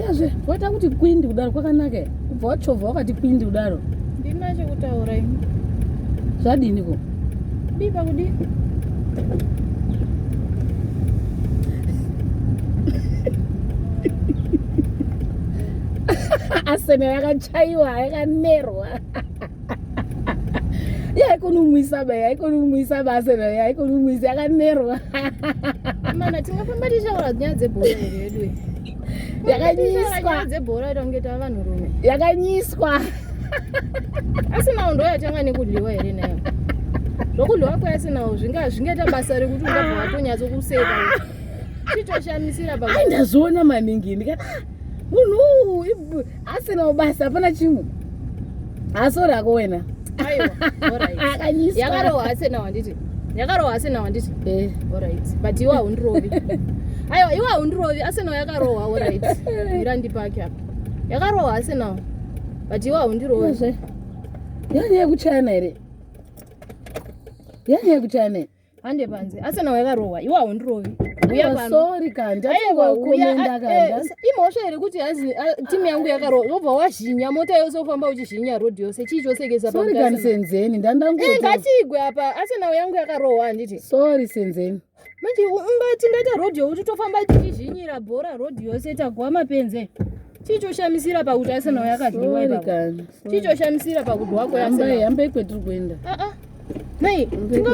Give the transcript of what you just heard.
Iyazve waita kuti kwindi kudaro kwakanaka here? Kubva wachovha wakati kwindi kudaro. Ndina chekutaura ini. Zvadini ko? Kudii pakudii? Arsenal yakachaiwa yakanerwa. Yaikonomwisa ba yaikonomwisa ba Arsenal yaikonomwisa yakanerwa. Mana tingafamba tichitaura nyaya dzebhora here vedu? Yakanyiswa. Dzebhora ita kunge tava vanhurume. Yakanyiswa. Arsenal ndo yatanga nekudyiwa here nayo? Zvokudyiwa kweArsenal zvinga zvingaita basa rekuti ungabva watonyatso kuseka. Chitoshamisira pa. Ai ndazviona maningi ndikati ah, munhu uyu Arsenal basa hapana chimwe. Asori ako wena. Aiwa. Alright. Akanyiswa. Yakarohwa Arsenal handiti? Yakarohwa Arsenal handiti? Eh. Alright. But iwe haundirovi. Aiwa iwe haundirovi Arsenal yakarohwa alright. Mira ndipake apa. Yakarohwa Arsenal. But iwe haundirovi. Uyezve. Yani yekuchayana here? Yani yekuchayana here? Hande panze. Arsenal yakarohwa. Iwe haundirovi. Uya pano. Sorry kandi. Aiwa, uya, Komenda eh, kandi. imhosva here kuti hanzi timu yangu yakarohwa wobva wazhinya mota yose wofamba uchizhinya road yose chii chosekesa Sorry kandi Senzeni. Ndandangu. Eh, ngatigwe apa Arsenal yangu yakarohwa handiti Sorry Senzeni. Manje ungati ngaita road yokuti tofamba tichizhinyira bhora road yose tagwa mapenze. Chii choshamisira pakuti Arsenal yakadyiwa Sorry ipapo? kandi. Chii choshamisira pakudyiwa Hambai kweArsenal? hambai kwetiri kuenda. Ah ah. Nei, tinga